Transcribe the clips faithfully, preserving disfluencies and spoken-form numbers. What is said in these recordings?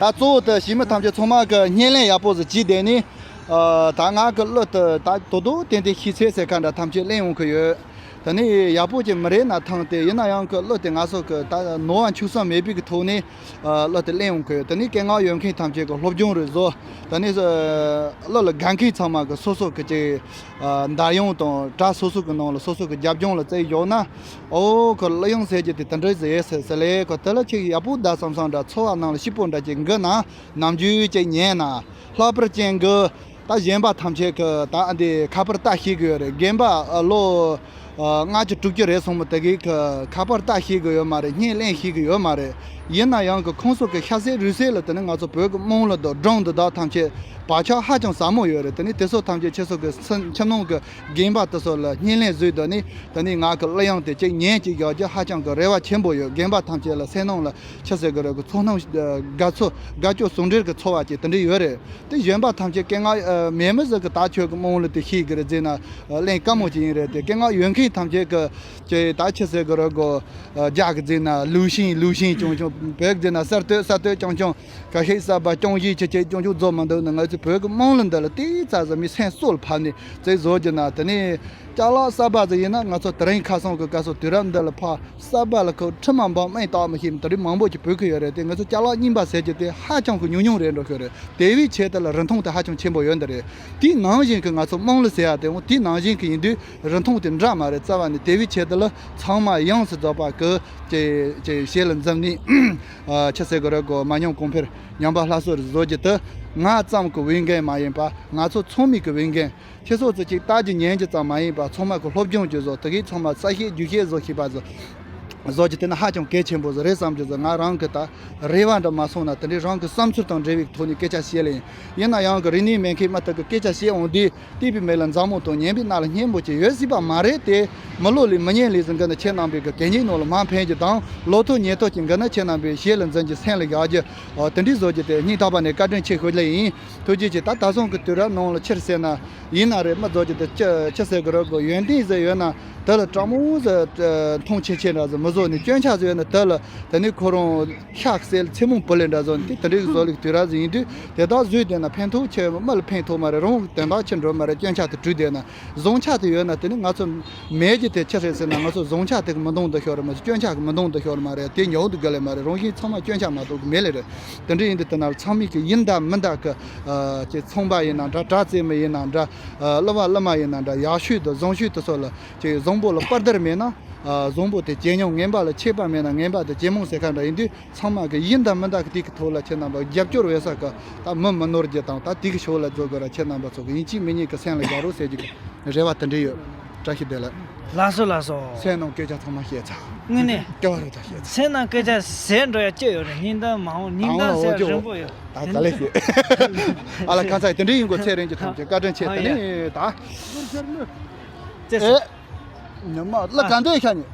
ད་གཙོ་བོ་དེ་གཞིས་མི་ཐམས་ཅད་ཚང་མ་གི་བརྙན་ལེན་ཡག་པོ་ཟིག་བྱས་བསྡད་ནས། ཨ། ད་ང་གི་གླུ་དེ་ད་དོ་དོ་ཏན་ཏན་ཤེས་ཚད་ཟེར་ཁ་འདྲ་ཐམས་ཅད་ལེན་འོང་གི་ཡོད། དེ་ནས་ཡག་པོ་ཅིག་མི་རེད་ན་ཐང་སྟེ། ཡིན་ན་ཡང་གི་གླུ་དེ་ང་ཚོ་གི་ད་ནོར་བ་འཆུག་ས་མེད་པའི་གི་ཐོག་ནས། ཨ། གླུ་དེ་ལེན་འོང་གི་ཡོད། དེ་ནས་སྐད་ངག་ཡོད་མཁན་ཐམས་ཅད་གི་སློབ་སྦྱོང་རེ་བཟོ། དེ་ནས་གླུ་ལ་དགའ་མཁན་ཚང་མ་གི་སོ་སོ་གི་ཅིག་ཨ། འདར་ཡོང་དང་གྲྭ་སོ་སོ་གི་ནང་ལ་སོ་སོ་གི་རྒྱབ་ལྗོངས་ལ་བརྩིས་ཡོང་ན། ཨོ་ཁོ་གླུ་དབྱངས་ཟེར་རྒྱུ་དེ་དེ་འདྲ་ཟེར་ཟེར་ཟེར་ལེ། ཁོ་དེ་ལ་ཁྱེད་ཡག་པོ་གདའ་བསམ་བསམ་འདྲ། ཚོར་བ་ནང་ལ་སྐྱིད་པོ་འདྲ་ཅིག་འགི་ན། ནམ་རྒྱུན་ཅིག་ཉན་ན། ལྷག་པར་ཅན་གི་ད་གཞོན་པ་ཐམས་ཅད་གི་ད་ཨ་འདི་ཁ་པར་ལྟ་ཤེས་གི་ཡོད་རེད། རྒན་པ་ཨ་ལོ་ཨ་ལྔ་བཅུ་དྲུག་ཅུ་རེད་སོང་མོ་དེ་གིས་གི་ཁ་པར་ལྟ་ཤེས་གི་ཡོད་མ་རེད། བརྙན་ལེན་ཤེས་གི་ཡོད་མ་རེད། ཡིན་ན་ཡང་གི་ཁོང་ཚོ་གི་ཤ་ཟད་རུས་ཟད་ལ་དེ་ནི་ང་ཚོ་བོད་གི་དམངས་གླུ་དང་སྒྲུང་འདི་དག་ཐམས་ཅད་བག་ཆགས་ཧ་ཅང་ཟབ་མོ་ཡོད་རེད། དེ་ནི་དེ་ཚོ་ཐམས་ཅད་ཁྱེད་ཚོ་གི་སེམས་ཁྱིམ་ནང་གི་རྒན་པ་དེ་ཚོ་ལ་བརྙན་ལེན་བཟོས་དོ་ནི། དེ་ནི་ང་གི་གླུ་དབྱངས་དེ་གཅིག་ཉན་གཅིག་རྒྱག་རྒྱུ་ཧ་ཅང་གི་རེ་བ་ཆེན་པོ་ཡོད། རྒན་པ་ཐམས་ཅད་ལ་སེམས་ནང་ལ་ཆི་ཟེར་གི་རེད་གི་ཚོར་སྣང་དགའ་ཚོར་དགའ་སྐྱོ་ཟུང་འབྲེལ་གི་ཚོར་བ་ཅིག་དེ་འདྲ་ཡོད་རེད། དེ་གཞོན་པ་ཐམས་ཅད་སྐད་ངག་ཨ་མེད་མི་ཟིག་གི་ད་ཁྱོད་ཀྱི་དམངས་གླུ་དེ་ཤེས་གི་རེད་ཟེར་ན་ཨ་གླེང་དཀའ་མོ་ཅིག་ཡིན་རེད། དེ་སྐད་ངག་ཡོད་མཁན་ཐམས་ཅད་ཀྱི་ཅེས་ད་ཆི་ཟེར་གི་རེད་གོ། ཨ་རྒྱ་གི་ཟེར་ན་ལུའུ་ཤིང་ལུའུ་ཤིང་ཅུང་ཅུང་། བོད་ཟེར་ན་གསར་གཏོད་གསར་གཏོད་ཅུང་ཅུང་། ཁ་ཤས་གསར་པ་ཅུང་ཞིག་ཆེ་ཆེ་ཅུང་ཅུང་རྫོགས་མ་འདུག་ན། ང་ཚོའི་བོད་ཀྱི་དམངས་གླུ་འདི་ལ་དེའི་རྩ་ཟ་མི་སེམས་གསོ་ལ་ཕབ་ནས་ཅིག་བཟོ་རྒྱུ་ན། དེ་ནས་ཅ་ལག་གསར་པ་ཟིག་ཡིན་ན། ང་ཚོ་དེ་རིང་ཁ་སང་གི་སྐབས་སུ་དུས་རབས་འདི་ལ་ཕར་གསར་པ་ལ་ཁོ་ཁྲི་མ་འབངས་མིང་བཏགས་མི་ཤེས་མི་དེ་རིགས་མང་པོ་ཅིག་བོད་ཁུལ་ཡོད་རེད། དེ་ང་ཚོ་ཅ་ལག་རྙིང་པ་ཟེར་རྒྱུ་དེ་ཧ་ཅང་གི་ཉུང་ཉུང་རེད་འགྲོ་གི་རེད། དེ་བས་ཆེད་དུ་ལ་རིན་ཐང་དེ་ཧ་ཅང་ཆེན་པོ་ཡོད་འདི་རེད། དེའི་ནང་བཞིན་གི་ང་ཚོ་དམངས་གླུ་ཟེར་ཡ་དེ་འོ་དེའི་ནང་བཞིན་གི་ཡིན་དུས་རིན་ཐང་དེ་འདྲ་མ་རེད། རྩ་བ་ནས་དེ་བས་ཆེད་དུ་ལ་ཚང་མ་ཡོངས་སུ་རྫོགས་པ་གི་ཅེས་ཅེས་ཞེ་ལ་འཛིན་ནས། ཨ་ཆི་ཟེར་གི་རེད་གོ། མ་ཉམས་གོང་འཕེལ་ཉམས་པ་སླར་གསོ་རེ་བཟོ་རྒྱུ་དེ་ང་ཙམ་གི་འོས་འགན་མ་ཡིན་པ། ང་ཚོ་ཚང་མའི་གི་འོས་འགན། ཁྱེད་ཚོ་ཚོ་གཅིག་ལྟ་རྒྱུ་ཉན་རྒྱུ་ཙམ་མ་ཡིན་པ། ཚང་མ་གི་སློབ་སྦྱོང་བྱེད་བཟོ། དེ་གིས་ཚང་མ་ས་ཤེས་རྒྱུ་ཤེས་བཟོ་ཤེས་པ་བཟོ་བཟོ་རྒྱུ་དེ་ནི་ཧ་ཅང་གལ་ཆེན་པོ་ཟིག་རེད་བསམ་རྒྱུ་ཟིག་ང་རང་གི་ད་རེ་བ་འདྲ་མ་སོང་ན། དེ་འདྲའི་རང་གི་བསམ་ཚུལ་དང་འབྲེལ་བའི་ཐོག་ནས་སྐད་ཆ་བཤད་ལེ་ཡིན། ཡིན་ན་ཡང་གི་རིག་གནས་མེད་མཁན་མ་ཐག་གི་སྐད་ཆ་བཤད་འོང་དུས། བལྟས་པའི་མིག་ལ་མཛེས་མོ་དང་ཉན་པའི་རྣ་ལ་སྙན་པོ་ཅིག་ཡོད་སྲིད་པ་མ་རེད་དེ། མི་ལོ་ལས་མི་ཉན་ལས་ཟིན་གི་ནི་ཁྱེད་རྣམ་པའི་གི་གད་སྙིགས་ནང་ལ་མར་འཕེན་རྒྱུ་དང་། ལོ་ཐོག་ཉེས་ཐོག་ཅིག་གི་ནི་ཁྱེད་རྣམ་པའི་ཞེ་ལ་འཛིན་རྒྱུ་སེམས་ལ་བཞག་རྒྱུ། ཨོ་དེ་འདྲའི་བཟོ་རྒྱུ་དེ་སྙིང་ཐག་པ་ནས་བཀའ་དྲིན་ཆེ་ཞུ་ལེ་ཡིན། ཐུགས་རྗེ་ཆེ། ད་ད་སོང་གི་དུས་རབས་ནང་ལ་ཆི་རེད་ཟེར་ན། ཡིན་ན་རེད། མི་བཟོ་རྒྱུ་དེ་ཅི་ཆི་ཟེར་གི་རེད་གོ། ཡོན་ཏན་ཟིག་ཡོད་ན་དེ་ལ་དྲང་མོ་ཟིག་མཐོང་ཆེ་ཆེ་འདྲ་ཟིག་མི་བཟོ་ནས། སྐྱོན་ཆ་ཟིག་ཡོད་ན་དེ་ལ་དེ་ནས་ཁོ་རང་ཤག་སེལ་མཚན་མོ་བུ་ལས་འདྲ་བཟོ་ནས། དེ་དེ་འདྲའི་བཟོ་ལུགས་དུས་རབས་ཟིག་ཡིན་དུས། དེ་དག་བཟོས་བསྡད་ན་ཕན་ཐོགས་ཆེ་བ་མི་ལ་ཕན་ཐོགས་མ་རེད། རང་དོན་དག་ཆེ་འགྲོ་མ་རེད། སྐྱོན་ཆ་དེ་བྲུས་བསྡད་ན། བཟང་ཆ་དེ་ཡོད་ན་དེ་ནི་ང་ཚོ་མེད་རྒྱུ་དེ་ཆི་རེད་ཟེར་ན། ང་ཚོ་བཟང་ཆ་དེ་གི་མི་འདང་དུ་ཤོར་མ་ཟད། སྐྱོན་ཆ་གི་མི་འདང་དུ་ཤོར་མ་རེད། དེ་ཉོག་ཏུ་དགོས་ལེ་མ་རེད། རང་བཞིན་ཚང་མ་སྐྱོན་ཆ་མ་གཏོགས་གི་མེད་ལེ་རེད། དེ་འདྲ་ཡིན་དུས་དེ་ན་ཚང་མས་གི་ཡིན་དང་མིན་དང་གི་ཨ་ཅེ་ཚོང་པ་ཡིན་ན་འདྲ། དྲ་རྩེད་མི་ཡིན་ན་འདྲ། ཨ་གླུ་བ་གླུ་མ་ཡིན་ན་འདྲ། ཡག་ཤོས་དང་བཟང་ཤོས་དེ་ཚོ་ལ་ཅེ་བཟང་པོ་ལ་དཔའ་དར་མེད་ན། ཨ་བཟང་པོ་དེ་ཇེ་ཉུང་། ངན་པ་ལ་ཆད་པ་མེད་ན་ངན་པ་དེ་ཇེ་མང་ཟེར་ཁ་འདྲ་ཡིན་དུས། ཚང་མ་གི་ཡིན་དང་མིན་དང་གི་དེ་གི་ཐོག་ལ་ཁྱེད་རྣམ་པ་རྒྱབ་སྐྱོར་འོས་ས་གི་ད་མི་མི་ནོར་རྒྱུ་དང་། ད་དེ་གི་ཕྱོགས་ལ་འཛུལ་དགོས་ར། ཁྱེད་རྣམ་པ་ཚོ་གི་ཡིན་གཅིག་མིན་གཉིས་གི་སེམས་ལ་བཞག་རོགས་ཟེར་རྒྱུ་གི་རེ་བ་དེ་འདྲ་ཡོད། བཀྲ་ཤིས་བདེ་ལེགས། ལགས་སོ་ལགས་སོ། སེམས་ནང་སྐད་ཆ་ཚང་མ་བཤད་ཚར། དངོས་གནས། སྐྱོ་བ་རེད། ད་བཤད་ཚར། སེམས་ནང་སྐད་ཆ་ཟེར་འགྲོ་ཡ་ཅི་ཡོད་རེད། སྙིང་གཏམ་མ་འོང་། སྙིང་གཏམ་ཟེར་རིང་པོ་ཡོད། ད་ག་ལེ་བཤད། ཨ་ལ་ཁ་ཚ་དེ་འདྲ་ཡིན་དགོས། ཚེ་རིང་གི་ཐམས་ཅད་བཀའ་དྲིན་ཆེ། དེ་ནས་ད་ཙེ་ཨེ། ཉི་མ་གླུ་ག་འདྲ་ཡི་ཤ་ཉེ།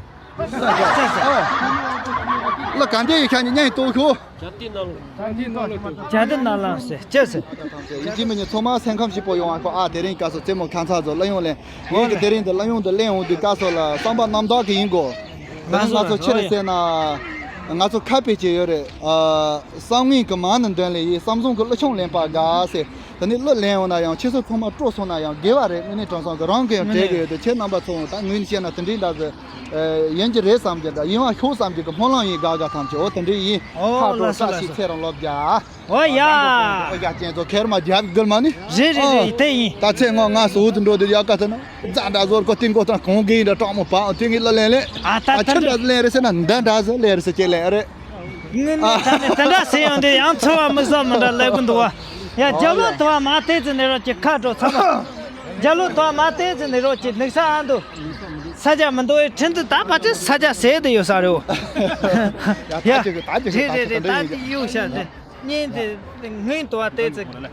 གླུ་ག་འདྲ་ཡི་ཤ་ཉེ་ཉན་ཏོ་ཤོ། བྱ་དེ་ནང་ལ། བྱ་དེ་ནང་ལ་ཟེར་ཅི་ཟེར། ཡིན་གཅིག་མིན་གཉིས་ཚང་མ་སེམས་ཁམས་སྐྱིད་པོ་ཡོང་བ་ཁོ། ཨ་དེ་རིང་སྐབས་སུ་རྩེད་མོ་ཁ་ཚ་ཚོ་གླུ་དབྱངས་ལེན། ངས་ཀྱི་དེ་རིང་འདི་གླུ་དབྱངས་འདི་ལེན་འོང་དུས་སྐབས་སུ་ལ་བསམ་པ་རྣམ་དག་གི་ཡིན་དགོས། དེ་ནི་ང་ཚོ་ཆི་རེད་ཟེར་ན། ང་ཚོ་ཁ་དཔེ་བྱས་ཡོད་རེད། ཨ་བསམ་ངན་གྱི་མ་ཎི་འདོན་ལེ་ཡིས། བསམ་བཟང་གི་གླུ་ཆུང་ལེན་པ་དགའ་ཟེར། དེ་ནས་གླུ་ལེན་འོང་ན་ཡང་ཁྱེད་ཚོ་ཚང་མ་སྤྲོ་སོང་ན་ཡང་དགེ་བ་རེད། དངོས་གནས་དྲང་སང་གི་རང་གི་ཡང་དངོས་གནས་དྲན་གི་ཡོད་དེ། ཁྱེད་རྣམ་པ་ཚོ་ད་ངོས་ནས་བཤད་ན་དེ་འདྲའི་འདྲ་ཟེར། ཨེ་ཡིན་གྱི་རེད་བསམ་གྱི་འདྲ། ཡིན་པ་ཤོག་བསམ་གྱི་གི་སྨོན་ལམ་ཡིན། དགའ་དགའ་ཐམས་ཅད། འོ་དེ་འདྲའི་ཡིན། ཨོ་ཁ་དྲོ་ལགས་སོ་བཀྲ་ཤིས་ལགས་སོ། ཚེ་རིང་ལོ་བརྒྱ། ཨོ་ཡ། ཨོ་ཡ་ཅན་ཚོ་ཁེར་མ་རྒྱབ་དགོས་མ་ནི། རེད་རེད་རེད། དེ་ཡིན། ད་ཚེ་ངོ་ང་སོ་འུ་ཚོ་འགྲོ་དུས་ཡག་ག་ཐ་ན་རྫ་འདྲ་ཟོར་གོ་ཏིང་གོ་ཐང་གོང་གི་ཡིན་འདྲ་གྲོགས་མོ་བང་དེ་ངའི་གླུ་ལེན་ལེན། ཨ་ད་ཨ་ད་ཆི་འདྲ་ལེན་རེད་ཟེར་ན་འདི་འདྲ་ཟེར་ལེན་རེད་ཟེར་ཅེས་ལེན་རེད། ངས་ནི་ད་ནི་དེ་འདྲ་ཟེར་ཡོང་དུས་ཡང་ཚོར་བ་མི་བཟང་མི་འདྲ་སླེབས་གི་འདུག་བ། ཡ་རྒྱ་ལོ་ཐོ་བ་མ་བལྟས་ཚེ་ནས་རོགས་ཀྱི་ཁ་དྲོ་ཚ་བ། རྒྱ་ལོ་ཐོ་བ་མ་བལྟས་ཚེ་ནས་རོགས་ཀྱི་ནུག་ས་ཨ་འདུག་ས་ཆ་མི་འདུག་ཨེ་ཁྲིན་དུ་ད་ཕལ་ཆེར་ས་ཆ་ཟེར་དུ་ཡོད་ས་རེད་འོ། ཡ་ད་ཅིག་ད་ཅིག་རེད་རེད་རེད། ད་ཅིག་གཡུག་ཤ་དེ་གཉིས་དེ་སྔོན་དུ་བ་བལྟས་ཚེ།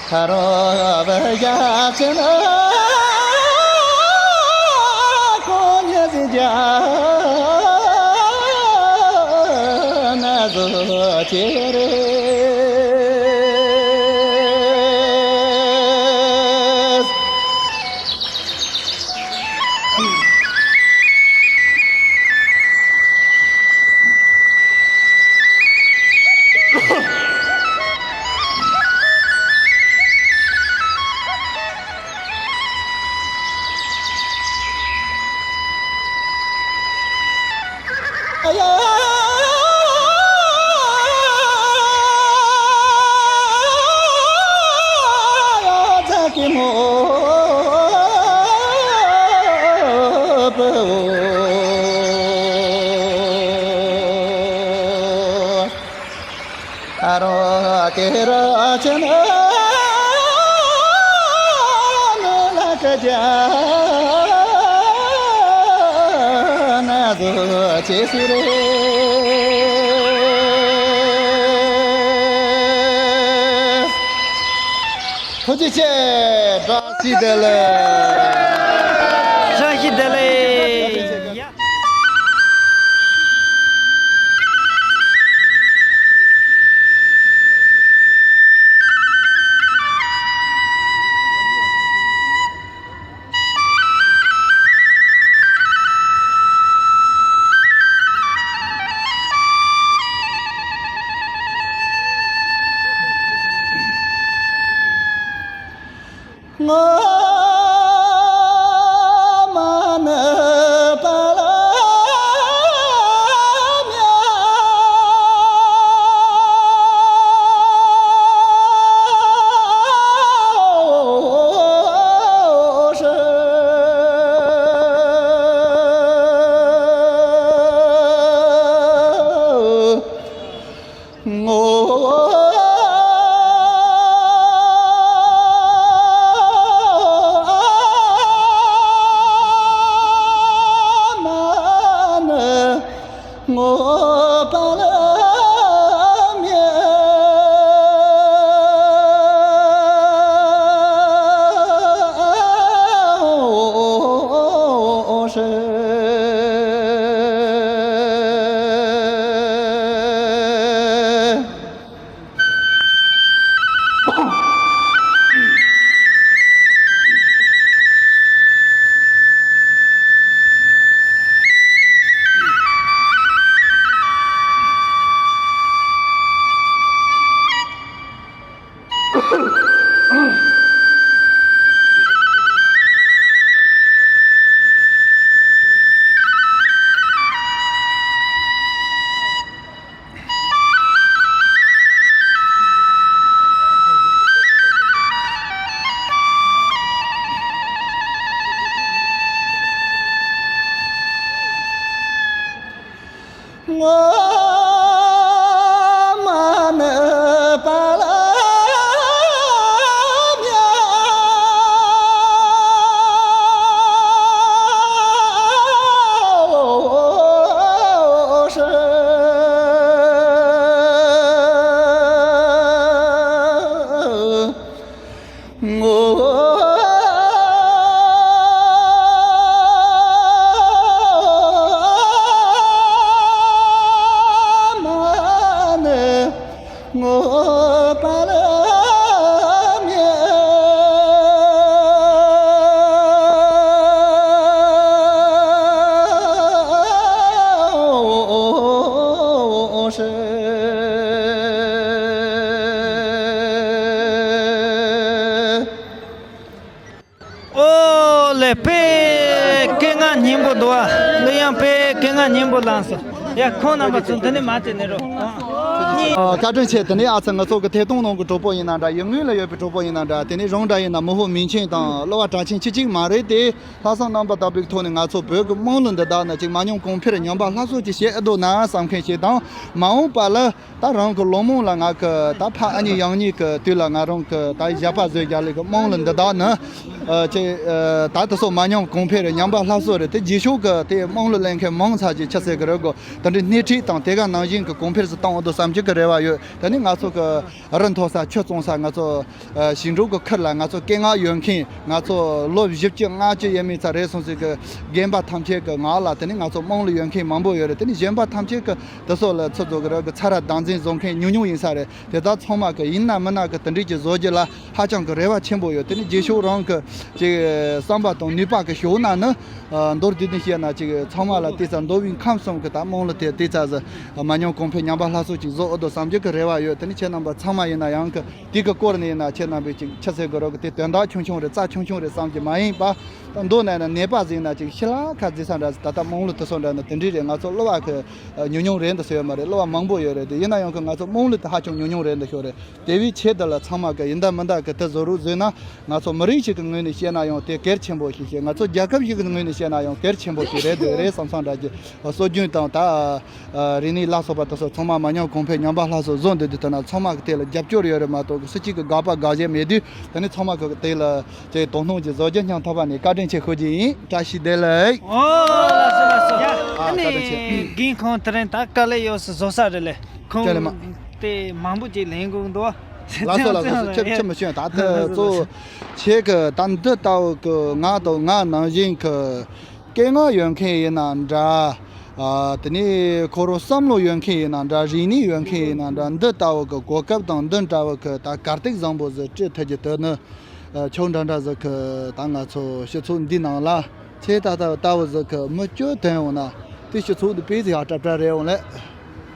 ཁ་རོ་བ་ཡ་ཅན་ཀོ་ཉེ་ཟི་ཇ་ན་ཟོ་ཅེ་རེ། ཨ་རོ་ཀེ་ར་ཅན་ནི་ལ་ཀ་ཇ་ན་ཟོ་ཅེ་སི་རེ། ཐུགས་རྗེ་ཆེ། བཀྲ་ཤིས་བདེ་ལེགས། བཀྲ་ཤིས་བདེ་ལེགས། ངོ་མ་ནི་པ་ལ་མྱ། ངོ་མ་ནི་ངོ་པ་ལ་མེ། ངོ་མ་ནི་པ་ལ་མྱ། ངོ་མ་ནི་ངོ་པ་ལ་མྱ། ཨོ་ལེ། དཔེ་སྐད་ངག་སྙན་པོ་འདུག་ཨ། གླུ་དབྱངས་དཔེ་སྐད་ངག་སྙན་པོ་བླངས་སོང་། ཡ། ཁོང་རྣམ་པ་ཚོ་འདི་ནས་མར་བྱས་ནས་རོ། ཨ། བཀའ་དྲིན་ཆེ། དེ་ནས་ཨ་ཙི་ང་ཚོ་གི་ཐད་གཏོང་ནང་གི་གྲོགས་པོ་ཡིན་ན་འདྲ། ཡུལ་དངོས་ལ་ཡོད་པའི་གྲོགས་པོ་ཡིན་ན་འདྲ། དེ་ནས་རང་འདྲ་ཡིན་ན་མི་ཧོ་མིང་ཆེན་དང་གླུ་བ་གྲགས་ཆེན་ཁྱི་གཅིག་མ་རེད་དེ། ལྷག་བསམ་རྣམ་པ་དག་པའི་ཐོག་ནས་ང་ཚོ་བོད་ཀྱི་དམངས་གླུ་འདི་དག་ནི་ཅིག་མ་ཉམས་གོང་འཕེལ་ཉམས་པ་སླར་གསོ་ཅིག་བྱེད་ཨེ་འདུག་ན་བསམ་མཁན་ཞིག་དང་། མ་འོངས་པ་ལ་ད་རང་གི་ལོ་མང་ལ་ང་གི་ད་ཕ་ཨ་མྱེས་ཡང་མྱེས་ཀྱི་དུས་ལ་ང་རང་གི་ད་ཞབས་པ་བཟོས་རྒྱག་ལས་ཀྱི་དམངས་གླུ་འདི་དག་ནི་ཨ་ཅིག་ཨ་ད་དེ་ཚོ་མ་ཉམས་གོང་འཕེལ་ཉམས་པ་སླར་གསོ་རེད་དེ། རྗེས་ཕྱོགས་ཀྱི་དེ་དམངས་གླུ་ལེན་མཁན་མང་ཙམ་ཅིག་ཆགས་སྲིད་ཀྱི་རེད་གོ། དེ་འདྲའི་སྣེ་ཁྲིད་དང་དེ་ག་ནང་བཞིན་གྱི་གོང་འཕེལ་སུ་གཏོང་འོ་དོ་བསམ་གྱི་གི། རེ་བ་ཡོད། དེ་ནི་ང་ཚོ་གི་རི་མཐོ་ས་ཆུ་གཙང་ས། ང་ཚོ་ཨ་ཞིང་འབྲོག་གི་ཁུལ་ལ་ང་ཚོ་སྐད་ངག་ཡོད་མཁན། ང་ཚོ་ལོ་བཞི་བཅུ་ལྔ་བཅུ་ཡས་མས་ཙམ་རེད་སོང་ཟིག་གི་རྒན་པ་ཐམས་ཅད་གི་ངག་ལ་དེ་ནི་ང་ཚོ་དམངས་གླུ་ཡོད་མཁན་མང་པོ་ཡོད་རེད། དེ་ནི་གཞོན་པ་ཐམས་ཅད་གི་དེ་ཚོ་ལ་ཚུར་རྫོགས་གི་ར་གི་ཚ་ར་བདག་འཛིན་བཟོ་མཁན་ཉུང་ཉུང་ཡིན་ས་རེད། དེ་དག་ཚང་མ་གི་ཡིན་ན་མིན་ན་གི་དེ་འདྲས་ཀྱི་བཟོ་རྒྱུ་ལ་ཧ་ཅང་གི་རེ་བ་ཆེན་པོ་ཡོད། དེ་ནི་རྗེས་ཕྱོགས་རང་གི་ཅིག་བསམ་པ་དང་ནུས་པ་གི་ཕྱོགས་ན་ནི། ཨ་མདོར་བསྡུས་ནས་བཤད་ན་ཅིག་ཚང་མ་ལ་དེ་ཚ་མདོ་དབུས་ཁམས་གསུམ་གི་ད་དམངས་གླུ་དེ་དེ་ཚ་ཟི་མ་ཉམས་གོང་འཕེལ་ཉམས་པ་སླར་གསོ་ཅིག་བཟོ་འོས་འདུག་བསམ་རྒྱུ་གི་རེ་བ་ཡོད། དེ་ནི་ཁྱེད་རྣམ་པ་ཚང་མ་ཡིན་ན་ཡང་གི་དེ་གི་སྐོར་ནས་ཡིན་ན་ཁྱེད་རྣམ་པས་ཅིག་ཆི་ཟེར་གི་རོགས་གི་དེ་དོན་དག་ཆུང་ཆུང་རེད། རྩ་ཆུང་ཆུང་རེད་བསམ་གྱི་མ་ཡིན་པ། ད་མདོ་ནས་ན་ནད་པ་ཟིག་ན་ཅིག་ཤི་ལ་ཁ་རྫི་ས་འདྲ་ཟི། ད་ལྟ་དམངས་གླུ་དེ་ཚོ་འདྲ་ན་དེ་འདྲས་རེད། ང་ཚོ་གླུ་བ་གི་ཉུང་ཉུང་རེད་འདུག་ཟེར་ཡོད་མ་རེད། གླུ་བ་མང་པོ་ཡོད་རེད། དེ་ཡིན་ན་ཡང་གི་ང་ཚོ་དམངས་གླུ་དེ་ཧ་ཅང་ཉུང་ཉུང་རེད་འདུག་ཤོད་རེད། དེ་བས་ཆེད་དུ་ལ་ཚང་མ་གི་ཡིན་ད་མིན་ད་གི་དེ་བཟོ་རོགས་བཟོས་ན་ང་ཚོ་མི་རིགས་ཤིག་གི་ངོས་ནས་བཤད་ན་ཡང་དེ་གལ་ཆེན་པོ་ཞིག་བྱེད། ང་ཚོ་རྒྱལ་ཁབ་ཞིག་གི་ངོས་ནས་བཤད་ན་ཡང་གལ་ཆེན་པོ་ཞིག་རེད་འདུག་རེད་བསམ་བསམ་འདྲ་གི་སྲོལ་རྒྱུན་དང་ད་རིག་གནས་ལ་སོགས་པ་དེ་ཚོ་ཚང་མ་མ་ཉམས་གོང་འཕེལ་ཉམས་པ་སླར་གསོ་བཟོ་འདོད་དུས་ད་ན་ཚང་མ་གི་དེ་ལ་རྒྱབ་སྐྱོར་ཡོད་རེད་མ་གཏོགས་གི་སུ་གཅིག་གི་དགག་པ་དགག་བྱ་མེད་དུས་དེ་ནི་ཚང་མ་གི་དེ་ལ་ཅེས་དོ་སྣང་གི་བཟོ་རྒྱུ་སྙིང་ཐག་པ་ནས་བཀའ་དྲིན་ཆེ་ཞུ་རྒྱུ་ཡིན། བཀྲ་ཤིས་བདེ་ལེགས། ཨོ་ལགས་སོ་ལགས་སོ། ཡ། ཨ་ཨ་ནི་བཀའ་དྲིན་ཆེ། རྒན་ཁོང་དེ་རིང་ད་དཀའ་ལས་ཡོད་སུ་བཟོ་ས་རེད་ལེ། ཁོང་དེ་ལས་མ། དེ་མང་པོ་ཅིག་ལེན་དགོས་འདུག་ལགས་སོ་ལགས་སོ། ཁྱེད་ཁྱེད་མི་ཤེས་ད་ལྟ་གཙོ་བོ་ཁྱེད་ཀྱི་ད་འདི་ལྟ་བུ་གི་ང་དང་ང་ནང་བཞིན་གྱི་སྐད་ངག་ཡོད་མཁན་ཡིན་ན་འདྲ། ཨ་དེ་ནས་ཁོ་རང་བསམ་བློ་ཡོད་མཁན་ཡིན་ན་འདྲ། རིག་གནས་ཡོད་མཁན་ཡིན་ན་འདྲ། འདི་ལྟ་བུ་གི་གོ་སྐབས་དང་འདི་འདྲ་བུ་གི་ད་གར་སྟེགས་བཟང་པོ་ཟིག་སྤྲད་ཐུབ་རྒྱུ་དེ་ནི། ཨ་ཆོག་འདྲ་འདྲ་ཟིག་གི་ད་ང་ཚོ་སྤྱི་ཚོགས་འདི་ནང་ལ་ཁྱེད་ད་ལྟ་ལྟ་བུ་ཟིག་གི་མི་བཅུ་ཐོན་འོང་ན་དེ་སྤྱི་ཚོགས་འདི་དཔེ་ཟིག་ཡག་གྲབས་གྲབས་རེད་འོང་ལེ།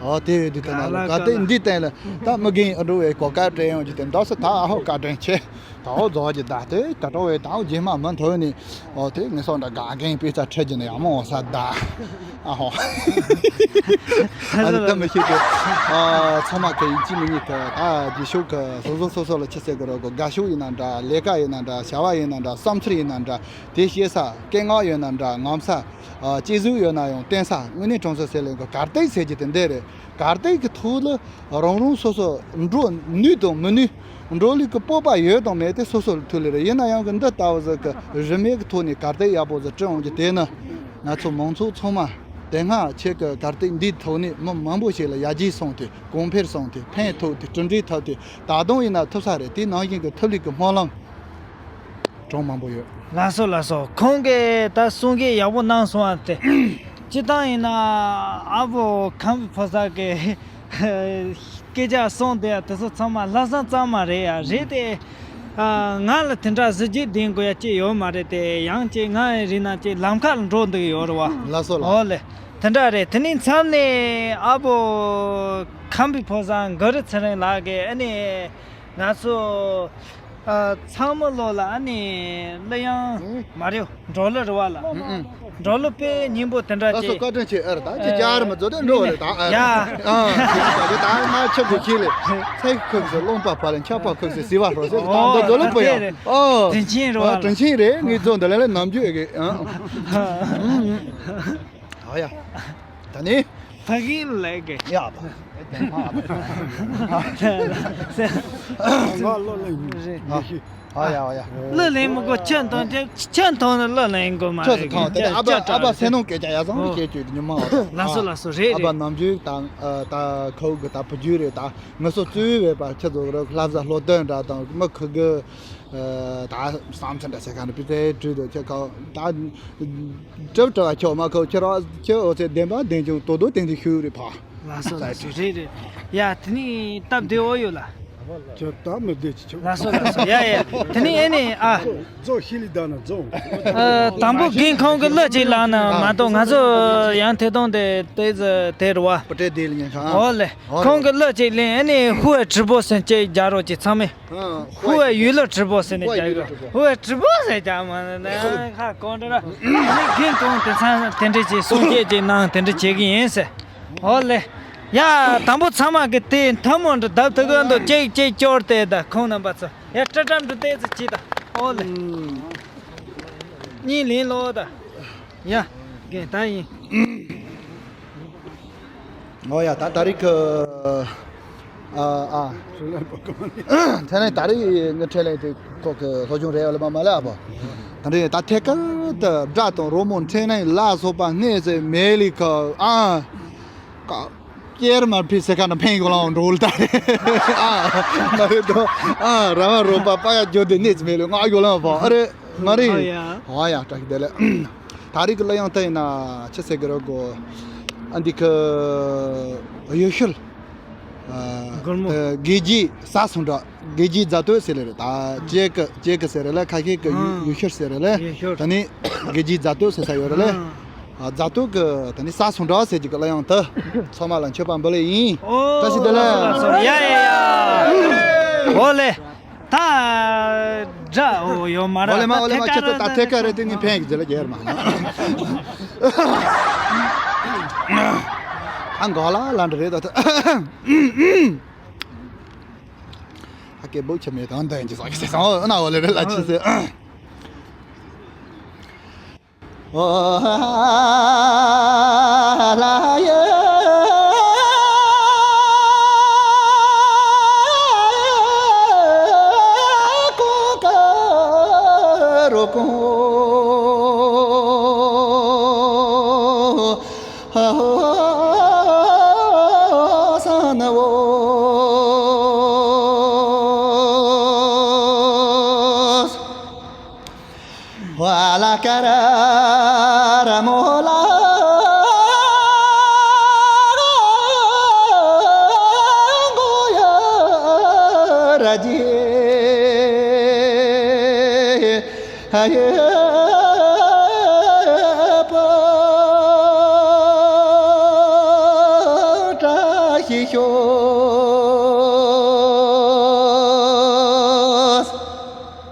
ཨོ་དེ་ཡོད་དུས་ད་ན་ལ་ག་དེ་འདི་བསྟན་ལ་ད་མི་རྒན་ཨ་འགྲོ་བའི་གོ་སྐབས་སྤྲད་ཡོང་རྒྱུ་དེ་འདྲ་སུ་ད་ཨ་ཧོ་བཀའ་དྲིན་ཆེ། ད་ཧོ་རྫོགས་ཀྱི་ད་དེ་ད་འགྲོ་བའི་ད་ཧོ་རྗེས་མ་མི་མཐོང་ནི། ཨོ་དེ་ངེད་སོགས་འདྲ་དགའ་མཁན་དཔེ་ཆ་ཁྲིད་ཀྱི་ནི་ཡག་མོ་འོང་ས་ད། ཨ་ཧོ། ཨ་ནི་ད་མི་ཤེས་ཏེ། ཨ་ཚང་མ་གི་ཡིན་གཅིག་མིན་གཉིས་གི་ད་རྗེས་ཕྱོགས་གི་སོ་སོ་སོ་སོ་ལ་ཆི་ཟེར་གི་རོ་གི་དགའ་ཕྱོགས་ཡིན་ན་འདྲ། ལས་ཀ་ཡིན་ན་འདྲ། བྱ་བ་ཡིན་ན་འདྲ། བསམ་ཚུལ་ཡིན་ན་འདྲ། དེ་ཤེས་ས་སྐད་ངག་ཡོད་ན་འདྲ། ངོམ་ས་ཨ་སྐྱེ་གཟུགས་ཡོད་ན་ཡང་བསྟན་ས་དངོས་གནས་གྲོང་གསེབ་ཟེར་ལེ་གི་གར་སྟེགས་ཟེར་གྱི་དེ་འདྲ་རེད། གར་སྟེགས་ཀྱི་ཐོག་ལ་རང་རང་སོ་སོ་འགྲོ་ནུས་དང་མི་ནུས། འགྲོ་ལུགས་ཀྱི་སྤོབས་པ་ཡོད་དང་མེད་དེ་སོ་སོ་ལ་ཐུག་ལེ་རེད། ཡིན་ན་ཡང་གི་འདི་ལྟ་བུ་ཟིག་གི་རིན་མེད་ཀྱི་ཐོག་ནས་གར་སྟེགས་ཡག་པོ་ཟིག་བསྐྲུན་འོང་རྒྱུ་དེ་ནི་ང་ཚོ་མང་ཚོགས་ཚང་མ་དེ་སྔ་ཁྱེད་ཀྱི་གར་སྟེགས་འདིའི་ཐོག་ནས་མི་མང་པོ་ཞིག་ལ་ཡར་རྒྱས་སོང་སྟེ་གོང་འཕེལ་སོང་སྟེ་ཕན་ཐོགས་ཏེ་གྲུབ་འབྲས་ཐོབ་སྟེ་ད་དུང་ཡིན་ན་ཐུབ་ས་རེད། དེ་ནང་བཞིན་གྱི་ཐུབ་ལུགས་ཀྱི་སྨོན་ལམ་གྲངས་མང་པོ་ཡོད། ལགས་སོ་ལགས་སོ། ཁོང་གིས་ད་གསུང་སྐད་ཡག་པོ་གནང་སོང་བ་དེ། སྤྱིར་བཏང་ཡིན་ན་ཨ་བོ་ཁམས་པའི་ཕོ་གསར་གི་སྐད་ཆ་གསུང་དེ་དེ་ཚོ་ཚང་མ་ལྷག་བསམ་གཙང་མ་རེད་ཡ། རེད་དེ། ཨ་ང་ལ་དེ་འདྲ་གཟི་བརྗིད་ལྡན་དགོས་ཡ་ཅིག་ཡོད་མ་རེད་དེ། ཡང་ཅིག་ང་རིག་ན་ཅིག་ལམ་ཁ་ལ་འགྲོ་འདུག་ཡོད་རེད་བ། ལགས་སོ་ལགས། ཨོ་ལེ། དེ་འདྲ་རེད། དེ་ནས་མཚམས་ནས་ཨ་བོ་ཁམས་པའི་ཕོ་བཟང་གུ་རུ་ཚེ་རིང་ལགས་ཀྱིས་ཨ་ནི་ང་ཚོ་ཨ་ཚང་མ་ལོ་ལ་ཨ་ནི་གླུ་དབྱངས་མ་རེད། འབྲོག་གླུ་རེད་བ་ལ། ཨུ་ཨུ། འབྲོག་གླུ་དཔེ་སྙན་པོ་དེ་འདྲ་ལགས་སོ། ཅིག་བཀའ་དྲིན་ཆེ། ཨ་ར་ད་ཅི་ཅར་མ་ཛོ་དེ་འགྲོ་བ་རེད་ད། ཡ། ཨ་ད་ང་ཆབ་ཀྱི་ཁྱི་ལས་ཚེ་ཁུག་སེ་རླུང་པ་ཕ་ལ་ཆབ་པ་ཁུག་སེ་སི་བ་རོ་སེ་ད་ད་ཛོ་ལོ་པོ་ཡ། ཨོ། དྲིན་ཆེན་རེད་བ་ལ། དྲིན་ཆེན་རེད། ངས་ཛོ་འདི་ལ་ལ་ནམ་རྒྱུན་ཨེ་གི་ཨ། ཨོ་ཡ། ད་ནི། ཕ་གི་ལས་ཀྱི། ཡ་ད། ང་ལོ་ལ་ཡིན། རེད། ཨ་ཡ་ཨ་ཡ། གླུ་ལེན་མི་དགོས། ཁྱོད་མཐོང་དེ་ཁྱོད་མཐོང་ན་གླུ་ལེན་དགོས་མ་ཁྱོད་རེད། ཚོ་མཐོང་དེ་ཨ་ཕ་ཨ་ཕ་སེ་ནོ་སྐད་ཆ་ཡ་བཟང་ཨོ། སྐད་ཅིག་ཉི་མ་ཨོ། ལགས་སོ་ལགས་སོ། རེད་ཨ་ཕ་རེད། ནམ་རྒྱུན་དང་ཨ་ད་ཁོ་གི་ད་བུ་རྒྱུད་རེད། ད་ངི་སོ་བཙུན་བས་པ་ཁྱེད་ཚོ་རོགས་ལྷ་བཟའ་ལྷོ་སྟོན་འདྲ་དང་མི་ཁུ་གི་ད་བསམ་ཚུལ་འདྲ་བྱེད་ག་ནི་པི་ཙེ་བྲུས་དུ་ཁྱེད་ཁ་ད། གྲུབ་གྲུབ་ཁྱོད་མ་ཁོ་ཁྱེད་ར་ཁྱེད་འོ་ཚེ་བདེན་པ་བདེན་ཅུང་དོ་དོ་བདེན་དུ་ཞུ་རེ་ཕ། ལགས་སོ་ལགས་སོ། རེད་རེད། ཡ་དེ་ནི་སྟབས་བདེ་འོ་ཡོད་ལ། ཁྱོད་སྟབས་མི་བདེ་ཅི་ཆོག་ལགས་སོ་ལགས་སོ། ཡ་ཡ་དེ་ནི་ཨེ་ནི་ཨ། ཛོ་ཤི་ལི་ད་ན་ཛོ། ཨ་དང་པོ་རྒན་ཁོང་གི་གླུ་ཅིག་ལགས་ན་མ་གཏོགས་ང་ཚོ་ཡང་ཐད་གཏོང་དེ་དེ་ཟེ་དེ་རུ་བ། པ་ཏྲེ་དེ་ལ་ཉན་ཁང་། ཨོ་ལེ། ཁོང་གི་གླུ་ཅིག་ལེན་ཨེ་ནི་ཧུ་ཨེ་ཁྲི་པོ་སེན་ཅེ་རྒྱ་རོ་ཅིག་ཚང་མས། ཧུ་ཨེ་ཡུལ་ལ་ཁྲི་པོ་ཟེར་ནས་རྒྱག་གི། ཧུ་ཨེ་ཁྲི་པོ་ཟེར་རྒྱག་མ་ནས་ཁ་གོང་འདྲ་ར་ནི་རྒན་གོང་དེ་ཚང་དེ་འདྲ་བྱས་གསུང་སྐད་ཅིག་གནང་དེ་འདྲ་བྱེད་གི་ཡིན་ཟེར། ཨོ་ལེ། ཡ་དང་པོ་ཚང་མ་གི་དེ་ཐལ་མོ་འདྲ་བརྡབ་ཐུག་གི་འདུག་ཅིག་ཅིག་སྐྱོར་ཏེ་ད་ཁོང་རྣམ་པ་ཚོ་ཡ་ཀྲ་ཀྲམ་འདྲ་ཏེ་ཚོ་ཅིག་ད་ཨོ་ལེ། གཉིས་ལེན་ལོ་ད། ཡ། རྒན་ད་ཡིན། ཨོ་ཡ་ད་ད་རིག་གི་ཨ་ཨ། ཁྲེན་ལན་ད་རིག་ངི་ཁྲེན་ལན་དེ་ཁོ་གི་སློབ་སྦྱོང་རེད་ལ་མ་མ་ལ་ཨ་བ། ད་རིག་ད་ཐད་ཀར་དུ་དགྲ་དང་རོ་མོ་ཁྲེན་ལན་ལ་སོགས་པ་སྣེ་ཟེར་མེད་ལི་ཁ་ཨ། ཀ། ཀྱེར་མར་ཕི་སེ་ཁ་ན་ཕན་གོ་ལང་འགྲོ་ལ་ད་རེ། ཨ་མ་རེད་དོ། ཨ་ར་མ་རོ་པ་པ་ཡ་ཇོ་དེ་ནེ་ཙི་མེ་ལོ་ང་གོ་ལང་པ་ཨ་རེ། མ་རེད། ཨ་ཡ། ཨ་ཡ་ཀྲ་ཤི་དེ་ལེ། ད་རེས་ཀྱི་གླུ་དབྱངས་དེ་ཡིན་ན་ཆི་ཟེར་གི་རེད་གོ། ཨ་འདི་ཁི་ཡུལ་ཤུལ། ཨ་སྒོར་མོ། ཨ་དགེ་རྒྱས་ས་སུང་འདྲ། དགེ་རྒྱས་རྫ་སྟོད་ཟེར་རེད། ད་ཅེ་ཀི་ཅེ་ཀི་ཟེར་རེད་ལ། ཁ་ཤས་ཀྱི་ཡུ་ཨ་ཡུལ་ཤུལ་ཟེར་རེད་ལ། ཡུལ་ཤུལ། ད་ནི་དགེ་རྒྱས་རྫ་སྟོད་ཟེར་ས་ཡོད་རེད་ལ། ཨ་ཨ་རྫ་སྟོད་ཀྱི་ད་ནི་ས་སུང་འདྲ་ཟེར་གྱི་གི་གླུ་དབྱངས་དེ་ཚང་མ་ལ་མཆོད་པ་འབུལ་ལེ་ཡིན། ཨོ། བཀྲ་ཤིས་བདེ་ལེགས། ཡ་ཡ་ཡ། ཨོ་ལེ། ད་འདྲ་ཨོ་ཡོད་མ་རེད། ཨོ་ལེ་མ་ཨོ་ལེ་མ། ད་ཁྱེད་ཚོ་ད་ཐད་ཀ་རེད་དེ་ངས་ཕན་གི་ཟེར་ལ་རྒྱལ་མ། ཨ་འགོ་ལ་ལ་འདྲ་རེད་ད། ཨ་ཀེ་བོ་ཆ་མེད་དང་ད་ཡིན་གྱི་ཟ་གི་ཟེར་སོང་ཨ་ན་ཨོ་ལེ་རེད་ལ་ཆི་ཟེར།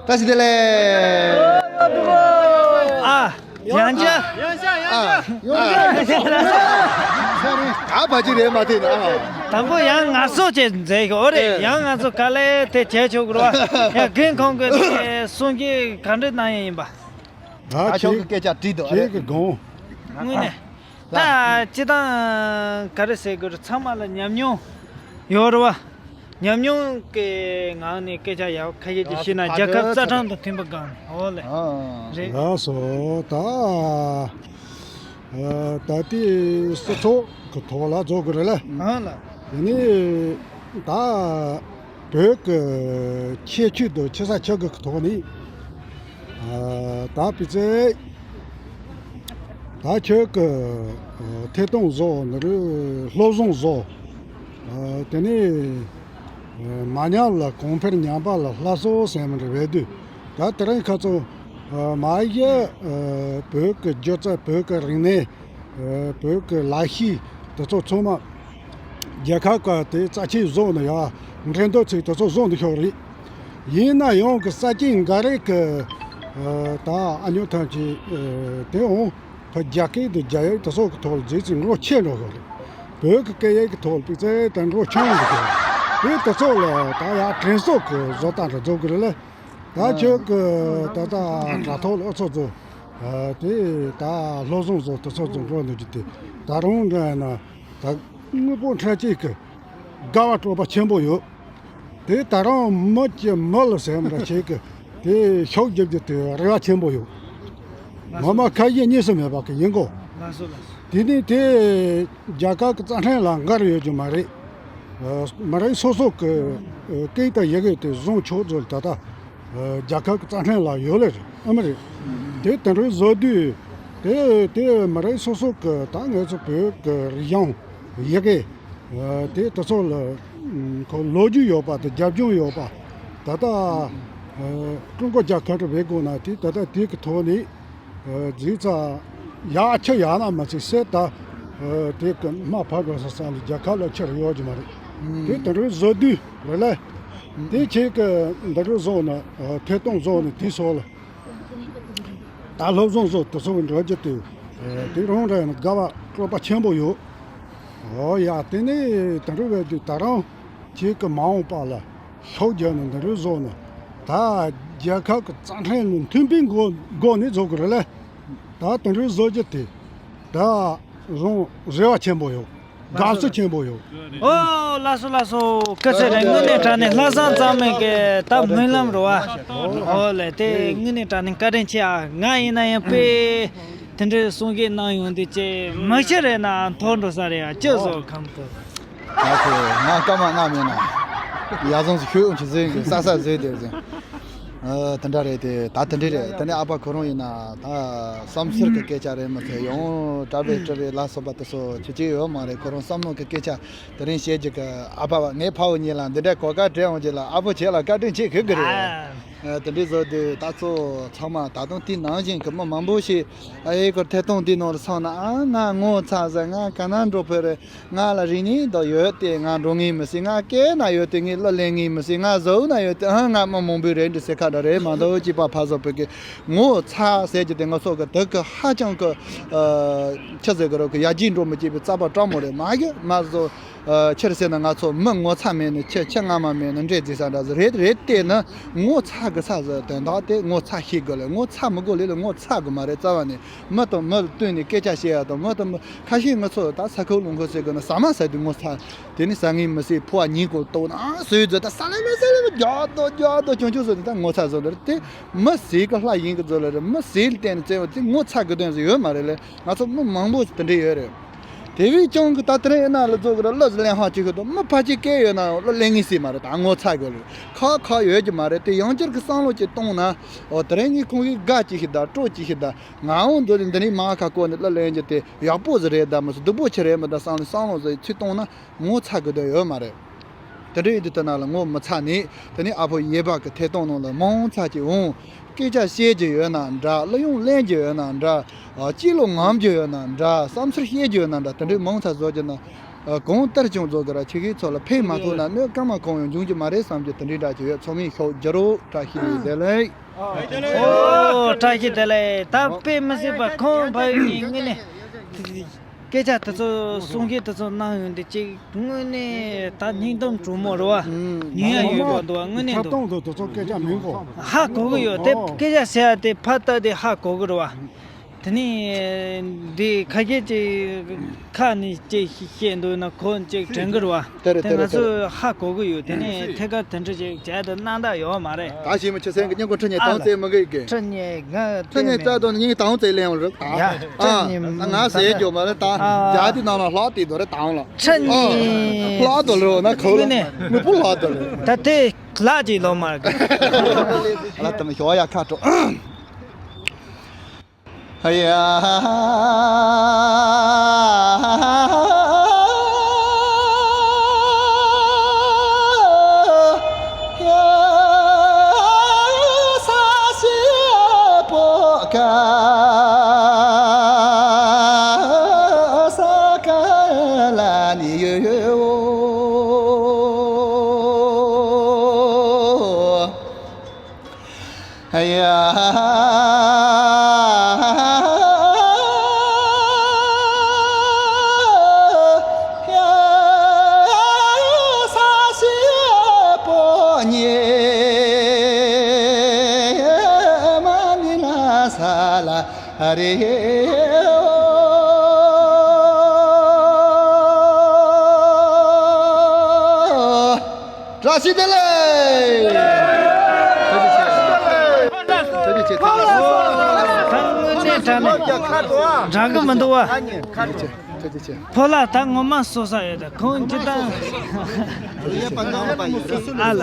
བཀྲ་ཤིས་བདེ་ལེགས། ཨ། ཡང་བསྐྱར། ཡང་བསྐྱར་ཡང་བསྐྱར། ཨ་བ་ཅི་རེད་མ་དེ་ན། དང་པོ་ཡང་ངར་སོ་བྱས་མཛད་ཤོག་འོ་རེད། ཡང་ང་ཚོ་ག་ལེ་དེ་བྱས་ཆོག་གི་རེད་བ། ཡང་རྒན་ཁོང་གི་དེ་གསུང་གི་ག་འདྲ་གནང་ཡ་ཡིན་པ། ད་ཁྱོད་ཀྱི་སྐད་ཆ་དྲིས་འདུག་ཁྱེད་ཀྱི་དགོངས། དངོས་གནས། ད་སྤྱི་བཏང་ག་རེ་ཟེར་དགོས་རེད། ཚང་མ་ལ་ཉམས་མྱོང་ཡོད་རེད་བ། ཉམས་མྱོང་གི་ངང་ནས་སྐད་ཆ་ཡག་ཁ་ཤས་ཅིག་བཤད་ན། རྒྱལ་ཁབ་རྩ་ཁྲིམས་དང་མཐུན་པ་སྒང་ནས། འོ་ལེ། ཨ། རེད། ལགས་སོ། ད་ཨ་ད་ལྟའི་སྤྱི་ཚོགས་ཀྱི་ཐོག་ལ་རྫོགས་དགོས་རེད་ལ། ཨ་ལ། དེ་ནས་ད་བོད་ཀྱི་ཁྱད་ཆོས་དང་ཆེ་ས་ཆེ་གི་ཐོག་ནས། ཨ་ད་སྤུས་ཚད། ད་ཁྱོད་ཀྱི་ཨ་ཐད་གཏོང་བཟོ་ནི་རེད། སློབ་སྦྱོང་བཟོ། ཨ་དེ་ནས་ཨ་མ་ཉམས་ལ་གོང་འཕེལ། ཉམས་པ་ལ་སླར་གསོ་ཟེར་མི་འདྲ་བས་དུས། ད་དེ་རིང་ཁ་ཚོ་ཨ་མ་གཞི་ཨ་བོད་ཀྱི་སྒྱུ་རྩལ། བོད་ཀྱི་རིག་གནས། ཨ་བོད་ཀྱི་ལག་ཤེས་དེ་ཚོ་ཚང་མ་རྒྱལ་ཁབ་ཀྱི་དེ་རྩ་ཆེན་བཟོ་ནི་ཡ། འགྲན་བསྡུར་ཚིག་དེ་ཚོ་བཟོ་འདི་ཤོག་རེད། ཡིན་ན་ཡང་གི་ས་སྐྱེས་འགའ་རེ་གི་ཨ་ད་ཨ་ཉོ་ཐམས་ཅད་ཨ་དེ་འོང་ཕ་རྒྱ་སྐད་དང་རྒྱ་ཡིག་དེ་ཚོ་གི་ཐོག་ལ་རྗེས་ཚིག་འགྲོ་ཆེ་འགྲོ་གི་རེད། བོད་ཀྱི་སྐད་ཡིག་གི་ཐོག་ལ་སྤུས་ཚད་དང་འགྲོ་ཆུང་འགྲོ་གི་རེད། དེ་དེ་ཚོ་ལ་ད་ཡ་དྲན་གསོ་གི་བཟོ་ལྟ་འདྲ་བཟོ་གི་རེད་ལ། ད་ཁྱོད་ཀྱི་ད་ལྟ་དྲ་ཐོག་ལ་ཨུ་ཚོ་ཚོ་ཨ་དེ་ད་སློབ་སྦྱོང་བཟོ་དེ་ཚོ་ཚོ་འགྲོ་འདུག་རྒྱུ་དེ་ད་རུང་འདྲ་ཡིན་ན་ད་དངོས་པོ་འཕྲལ་གཅིག་གི་དགའ་བ་སྤྲོ་བ་ཆེན་པོ་ཡོད། དེ་ད་རུང་མི་གྱི་མི་ལ་ཟེར་བ་ཞིག་གི་དེ་ཤུགས་རྒྱབ་རྒྱུ་དེ་རེ་བ་ཆེན་པོ་ཡོད། ངོ་མ་ཁ་ཞེ་གཉིས་སུ་མེད་པ་གི་ཡིན་གོ། ལགས་སོ་ལགས་སོ། དེ་ནི་དེ་རྒྱལ་ཁབ་ཀྱི་རྩ་ཁྲིམས་ལ་འགལ་ཡོད་རྒྱུ་མ་རེད། ཨ་མི་རིགས་སོ་སོ་གི་ཨ་སྐད་དང་ཡི་གེ་དེ་བཟུང་ཆོག་ཚུལ་ད་ལྟ་ཨ་རྒྱལ་ཁབ་ཀྱི་རྩ་ཁྲིམས་ལ་ཡོད་ལེ་རེད། ཨ་མི་རེད། དེ་དེ་འདྲའི་བཟོ་དུས་དེ་དེ་མི་རིགས་སོ་སོ་གི་ད་ངེད་ཚོ་བོད་ཀྱི་རིག་གཞུང་ཡི་གེ་ཨ་དེ་དེ་ཚོ་ལ་ཨ་ཁོ་ལོ་རྒྱུས་ཡོད་པ་དང་རྒྱབ་ལྗོངས་ཡོད་པ། ད་ལྟ་ཨ་ཀྲུང་གོ་རྒྱལ་ཁབ་ཏུ་བས་དགོས་ན་དེ་ད་ལྟ་དེ་གི་ཐོག་ནས། ཨ་རྫིག་ཚ་ཡག་ཆུ་ཡག་ན་མ་ཚིག་སེ་ད། ཨ་དེ་གི་མ་ཕར་འགྲོ་ས་ས་ལ་རྒྱལ་ཁབ་ལ་ཆེར་ཡོད་ཀྱི་མ་རེད། དེ་དེ་འདྲའི་བཟོ་དུས་རེད་ལ། དེ་ཁྱེད་ཀྱི་འདི་འདྲའི་བཟོ་ན་ཨ་ཐད་གཏོང་བཟོ་ནས་དེ་སོགས་ལ་ད་སློབ་སྦྱོང་བཟོ་དེ་སོགས་འགྲོ་རྒྱུ་དེ་ཨ་དེ་རང་རེད་ན་དགའ་བ་སྤྲོ་བ་ཆེན་པོ་ཡོད། ཨོ་ཡ་དེ་ནས་དེ་འདྲའི་བས་དུས་ད་རང་ཁྱེད་ཀྱི་མ་འོངས་པ་ལ། ཤོག་རྒྱག་ནི་འདི་རུ་བཟོ་ནི། ད་རྒྱལ་ཁབ་ཀྱི་རྩ་ཁྲིམས་ལ་མཐུན་པའི་སྒོ་སྒོ་ནས་བཟོ་དགོས་རེད་ལ། ད་དེ་འདྲའི་བཟོ་རྒྱུ་དེ་ད་རུང་རེ་བ་ཆེན་པོ་ཡོད། དགའ་བསུ་ཆེན་པོ་ཡོད། ཨོ་ལགས་སོ་ལགས་སོ། སྐུ་ཚེ་རིང་། དངོས་གནས་དྲང་གནས་ལྷག་བསམ་གཙང་མའི་གི་ད་སྨོན་ལམ་རེད་བ། ཨོ་ལེ་དེ་དངོས་གནས་དྲང་གནས་བཀའ་དྲིན་ཆེ་ཨ། ང་ཡིན་ན་ཡང་དཔེ་དེ་འདྲའི་གསུང་བཤད་གནང་ཡོང་དུས་ཅེ་མི་ཤི་རེད་ན་མཐོ་འགྲོ་ས་རེད་ཨ། ཅི་བཟོ་ཁམས་ཐུབ། ང་ཚོ་ང་སྐར་མ་ལྔ་མེད་ན་ཡ་བཟང་ཟིག་ཤོད་འོང་གི་ཟེར་གི་ས་ས་ཟོས་དེར་ཟེར། ཨ་དེ་འདྲ་རེད་དེ། ད་དེ་འདྲ་རེད། དེ་ནས་ཨ་ཕ་ཁོ་རང་ཡིན་ན་ད་བསམ་ཚུལ་གི་སྐད་ཆ་རེད་མ་ཚད་ཡང་གྲྭ་པའི་གྲྭ་པའི་ལ་སོགས་པ་དེ་ཚོ་ཆེ་ཆེ་ཡོད་མ་རེད། ཁོ་རང་བསམ་བློ་གི་སྐད་ཆ་དེ་རིང་བཤད་རྒྱུ་གི། ཨ་ཕ་ངའི་ཕ་བུ་གཉིས་ལ་འདི་འདྲའི་གོ་སྐབས་སྤྲད་འོང་རྒྱུ་ལ་ཨ་ཕོ་ཁྱེད་ལ་བཀའ་དྲིན་ཆེ་ཞུ་གི་རེད། ཨ་དེ་འདྲའི་བཟོ་དུས་ད་ཚོ་ཚང་མ་ད་དུང་དེ་ནང་བཞིན་གི་མི་མང་པོ་ཞིག་ཨ་ཡེ་ཁོ་ཐད་གཏོང་དེ་ནང་ལ་སོང་ན་ཨ་ང་ངོ་ཚ་ཟེར། ང་ག་ན་འགྲོ་ཕོད་རེད། ང་ལ་རིག་གནས་འདི་ཡོད་དེ་ང་འགྲོ་ངེས་མི་སྲིད། ང་སྐད་ན་ཡོད་དེ་ངས་གླུ་ལེན་ངེས་མི་སྲིད། ང་གཟུགས་ན་ཡོད་དེ་ཨ་ང་མི་མང་པོའི་རེད་འདྲི་ཟེར་ཁ་འདྲ་རེད་མ་གཏོགས་གཅིག་པ་ཕ་བཟོ་བོད་ཀྱི་ངོ་ཚ་ཟེར་རྒྱུ་དེ་ང་ཚོ་གི་དུ་གི་ཧ་ཅང་གི་ཨ་ཆི་ཟེར་གི་རོ་གི་ཡར་རྒྱས་འགྲོ་མི་བྱེད་པའི་རྩ་བ་སྤྲང་མོ་རེད། མ་གི་མ་བཟོ། ཨ་ཕྱིར་བཤད་ན་ང་ཚོ་མི་ངོ་ཚ་མེད་ནི་ཁྱི་ཁྱི་རྔ་མ་མེད་ནི་འདྲེ་རྫི་ས་འདྲ་ཟིག་རེད། རེད་དེ་ནི་ངོ་ཚ་གི་ས་ཟིག་དོན་དག་དེ་ངོ་ཚ་ཤེས་དགོས་ལ། ངོ་ཚ་མི་དགོས་ལས་ལ་ངོ་ཚ་གི་མ་རེད། རྩ་བ་ནས་མི་དང་མི་ལ་བསྟུན་ནས་སྐད་ཆ་བཤད་ཡ་དང་། མི་དང་མི་ཁ་ཤས་ང་ཚོ་ད་ས་ཁུལ་ལུང་ཁུལ་ཟེར་གི་ན་ཟ་མ་ཟ་དུས་ངོ་ཚ། དེ་ནི་ཟ་ངེས་མི་སྲིད། ཕོ་བ་ཉིན་གོ་ལྟོགས་ན་ཟོས་ཟོས་ད་ས་ལེ་མི་ཟ་ལེ་མི་རྒྱག་དོ་རྒྱག་དོ་ཆུང་ཆུང་ཟོས་ད་ངོ་ཚ་ཟོས་འདིར་དེ་མི་ཟས་གི་ལྷ་ཡིན་གི་ཟོས་ལ་རེད། མི་ཟས་ལ་བརྟེན་ནས་བཙལ་བ་དེ་ངོ་ཚ་གི་དོན་ཟིག་ཡོད་མ་རེད་ལེ། ང་ཚོ་མི་མང་པོ་དེ་འདྲ་ཡོད་རེད། དེ་བས་ཀྱང་གི་ད་དེ་རིང་ཡིན་ན་ལ་བཟོ་གི་ར་གླུ་ཟིག་ལེན་ཧ་ཅིག་གི་དང་མི་ཕལ་ཆེར་སྐད་ཡོད་ན་གླུ་ལེན་ངེས་སྲིད་མ་རེད། ད་ངོ་ཚ་དགོས་ལ་ཁག་ཁག་ཡོད་ཀྱི་མ་རེད། དེ་ཡང་བསྐྱར་གི་བསམ་བློ་ཅིག་གཏོང་ན། འོ་དེ་རིང་ངས་ཁོང་གིས་དགའ་ཅིག་ཞིག་ད་སྤྲོ་ཅིག་ཞིག་ད་ང་འོང་འདོད་དེ་འདི་ནས་མ་ཁ་བསྐོར་ནས་གླུ་ལེན་རྒྱུ་དེ་ཡག་པོ་ཟིག་རེད་ད་མི་སྲིད་སྡུག་པོ་ཆེ་རེད་མི་ད་བསམ་ནས་བསམ་བློ་ཟིག་ཚུར་གཏོང་ན་ངོ་ཚ་དགོས་དོན་ཡོད་མ་རེད། དེ་འདྲ་ཡིན་དུས་དེ་ན་ལ་ངོ་མི་ཚ་ནས་དེ་ནས་ཨ་ཕོ་ཡེ་བ་གི་ཐད་གཏོང་ནང་ལ་མང་ཚ་ཅིག་འོང་། སྐད་ཆ་བཤད་རྒྱུ་ཡོད་ན་འདྲ། གླུ་དབྱངས་ལེན་རྒྱུ་ཡོད་ན་འདྲ། ཨ་སྐྱིད་ལོ་ངོམ་རྒྱུ་ཡོད་ན་འདྲ། བསམ་ཚུལ་བཤད་རྒྱུ་ཡོད་ན་འདྲ། དེ་འདྲའི་མང་ཚ་བཟོ་རྒྱུ་ན། ཨ་གང་ལྟར་ཀྱང་བཟོ་དགོས་ར། ཁྱེད་ཀྱི་ཚོ་ལ་ཕན་མ་ཐོགས་ན་གནོད་སྐར་མ་གང་ཡང་འབྱུང་རྒྱུ་མ་རེད་བསམ་རྒྱུ་དེ་འདྲའི་འདྲ་ཅིག་ཡོད། ཚང་མས་ཤོག་རྒྱུ་རོགས། བཀྲ་ཤིས་བདེ་ལེགས། ཨོ་བཀྲ་ཤིས་བདེ་ལེགས། ད་དཔེ་མི་སྲིད་པ་ཁོང་ཕ་ཡུལ་ནས་དངོས་གནས། སྐད་ཆ་དེ་ཚོ་གསུང་མཁན་དེ་ཚོ་གནང་ཡོང་དུས་ཅིག་དངོས་གནས་ད་སྙིང་གཏམ་དྲང་མོ་རེད་བ། ཨུམ། ཉན་ཡ་ཡོད་པ་འདུག་བ། དངོས་གནས་འདུག་ཐབས་སྟངས་དང་དེ་ཚོ་སྐད་ཆ་མིན་གོ། ཧ་གོ་གི་ཡོད་དེ། ཨོ། སྐད་ཆ་ཟེར་ཡ་དེ་ཕར་ལྟ་དེ་ཧ་གོ་གི་རེད་བ། དེ་ནས་འདི་ཁ་ཤས་ཀྱིས་ཁ་ནས་ཅིག་བཤད་འདུག་ན་ཁོ་ཅིག་དྲན་གི་རེད་བ། དེ་རེད། དེ་དེ་རེད། ང་དེ་ཚོ་རེད། ཧ་གོ་གི་ཡོད། དེ་ནས་ཐད་ཀར་དེ་འདྲ་ཅིག་བྱས་དེ་སྣང་དག་ཡོད་མ་རེད། ད་ཞིག་མི་ཆེ་སེང་གི་སྙིང་ཁོང་ཁྲི་ཉེ་ཨ་དང་ལ་རྩེ་མི་དགོས་གི། ཁྲི་ཉེ་ང་ཁྲི་ཉེ་རྩ་དང་སྙིང་དང་རྩེ་ལེན་རེད་ད། ཡ་ཁྲི་ཨ་ཉེ་ང་ཟེར་རྒྱུ་མ་རེད་ད། ཨ་རྒྱ་དེ་ནང་ལ་ལྷག་དེ་དོ་རེད་དང་ལ། ཁྲི་ཨ་ཉེ་ལྷག་དོ་ལོ་ན་ཁོ་ལ་ངོས་ནས་མི་བུ་ལྷག་དོ་ལོ། ད་དེ་ལག་ཅིག་ལོ་མར་གི། ལ་དམ་ཞོ་ཡ་ཁ་དྲོ། ཧ་ཡ། ཧ་ཡ། བཀྲ་ཤིས་བདེ་ལེགས། ཐུགས་རྗེ་ཆེ། ཐུགས་རྗེ་ཆེ། ད་དངོས་གནས་དྲང་གནས་འདྲ་གི་མི་འདུག་བ། ཐུགས་རྗེ་ཆེ། ཐུགས་རྗེ་ཆེ། ཕོ་ལགས་ད་ངོ་མ་སོ་ས་ཡོད་ད་ཁོང་ཅི་ལྟར། ཨ་ལ།